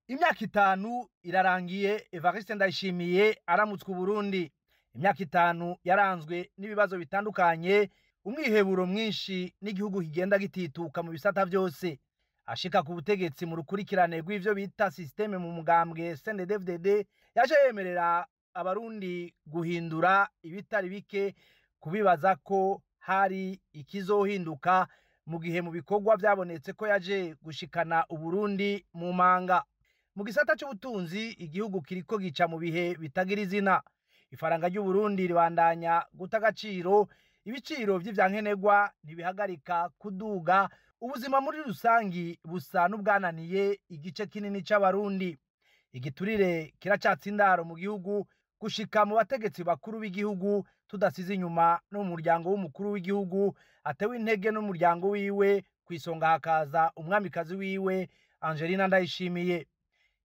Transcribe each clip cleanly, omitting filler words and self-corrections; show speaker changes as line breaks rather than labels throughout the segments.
Imyaka 5 irarangiye Evariste Ndayishimiye aramutswe Burundi. Imyaka 5 yaranzwe n'ibibazo bitandukanye, umwiheburo mwinshi n'igihugu kigenda gitituka mu bisata vyose. Ashika ku butegetsi mu rukurikirane rw'ivyo bita systeme mu mugambwe CNDD-FDD, yaje yemerera abarundi guhindura ibitari bike, kubibaza ko hari ikizohinduka mu gihe mu bikorwa vyabonetse ko yaje gushikana Uburundi mu manga. Mu gisata c'ubutunzi igihugu kiriko gica mu bihe bitagira izina. Ifaranga ry'Uburundi ribandanya guta agaciro, ibiciro vy'ivyankenerwa ntibihagarika kuduga, ubuzima muri rusangi busa n'ubwananiye igice kinini c'abarundi. Igiturire kiracatse indaro mu gihugu gushika mu bategetsi bakuru b'igihugu, tudasize inyuma no mu muryango w'umukuru w'igihugu atewe intege n'umuryango wiwe, kw'isonga hakaza umwamikazi wiwe Angelina Ndayishimiye.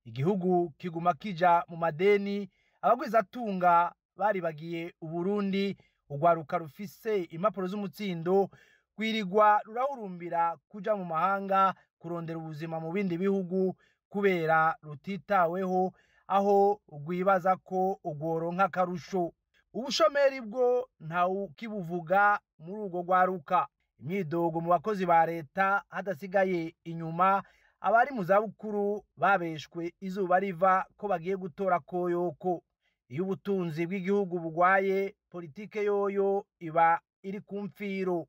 Igihugu kiguma kija mu madeni, abagwizatunga baribagiye Uburundi, urwaruka rufise impapuro z'umutsindo rwirirwa rurahurumbira kuja mu mahanga kurondera ubuzima mu bindi bihugu kubera rutitaweho, aho rwibaza ko rworonka akarusho. Ubushomeri bwo ntawukibuvuga muri urwo rwaruka. Imyidogo mu bakozi ba leta hadasigaye inyuma, abari mu zabukuru babeshwe izuba riva ko bagiye gutora koyoko. Iyo ubutunzi bw'igihugu bugwaye, politike yoyo iba iri ku mfiro.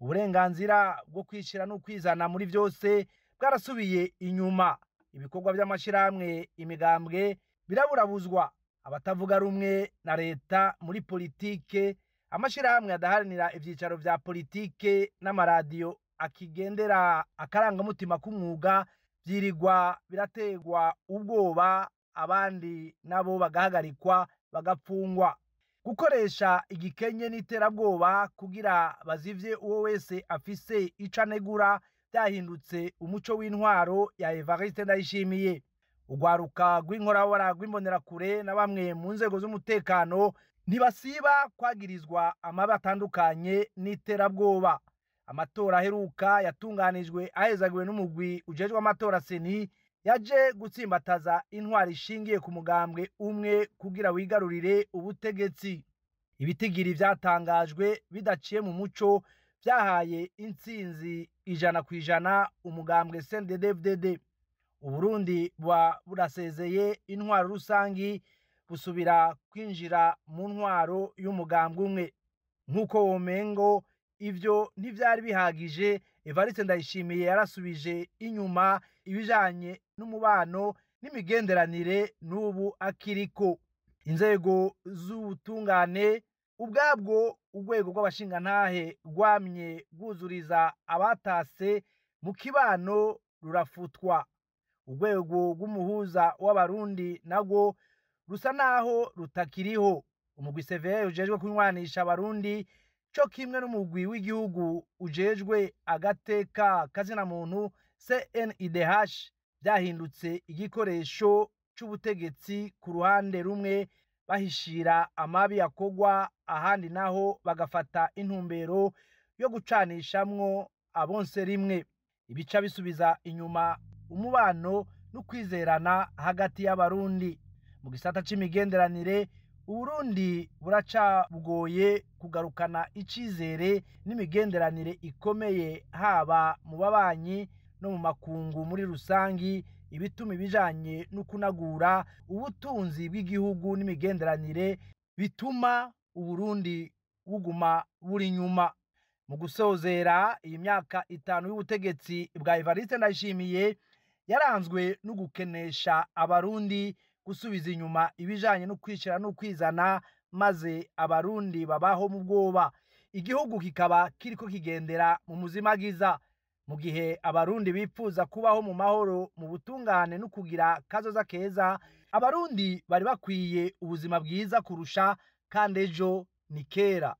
Uburenganzira bwo kwishira no kwizana muri vyose bwarasubiye inyuma. Ibikorwa vy'amashirahamwe, imigambwe biraburabuzwa. Abatavuga rumwe na leta muri politike, amashirahamwe adaharanira ivyicaro vya politike n'amaradiyo akigendera akarangamutima k'umwuga vyirirwa birategwa ubwoba, abandi nabo bagahagarikwa bagapfungwa. Gukoresha igikenye n'iterabwoba kugira bazivye uwo wese afise ico anegura vyahindutse umuco w'intwaro ya Evariste Ndayishimiye. Urwaruka rw'inkorabara rw'imbonerakure na bamwe mu nzego z'umutekano ntibasiba kwagirizwa amabi atandukanye n'iterabwoba. Amatora aheruka yatunganijwe ahezagiwe n'umugwi ujejwe amatora CENI, yaje gutsimbataza intwaro ishingiye ku mugambwe umwe kugira wigarurire ubutegetsi. Ibitigiri vyatangajwe bidaciye mu muco vyahaye intsinzi 100% umugambwe CNDD-FDD. Uburundi buba burasezeye intwaro rusangi, busubira kwinjira mu ntwaro y'umugambwe umwe. Nk'uko womengo ivyo ntivyari bihagije, Evariste Ndayishimiye yarasubije inyuma ibijanye n'umubano n'imigenderanire n'ubu akiriko. Inzego z'ubutungane ubwabwo, urwego rw'abashingantahe rwamye rwuzuriza abatase mu kibano rurafutwa. Urwego rw'umuhuza w'abarundi narwo rusa naho rutakiriho. Umugwi CVR ujejwe kunywanisha abarundi co kimwe n'umugwi w'igihugu ujejwe agateka kazina muntu CNIDH vyahindutse igikoresho c'ubutegetsi ku ruhande rumwe, bahishira amabi yakogwa, ahandi naho bagafata intumbero yo gucanishamwo abonse rimwe. Ibica bisubiza inyuma umubano n'ukwizerana hagati y'abarundi. Mu gisata c'imigenderanire, Uburundi buracabugoye kugarukana icizere n'imigenderanire ikomeye haba mu babanyi no mu makungu muri rusangi, ibituma ibijanye no kunagura ubutunzi bw'igihugu n'imigenderanire bituma Uburundi buguma buri inyuma. Mu gusozera iyi myaka 5 y'ubutegetsi bwa Evariste Ndayishimiye yaranzwe no gukenesha abarundi, gusubiza inyuma ibijanye no kwishira no kwizana, maze abarundi babaho mu bwoba. Igihugu kikaba kiriko kigendera mu muzimagiza, mu gihe abarundi bipfuza kubaho mu mahoro, mu butungane no kugira kazoza keza. Abarundi bari bakwiye ubuzima bwiza kurusha, kandi ejo ni kera.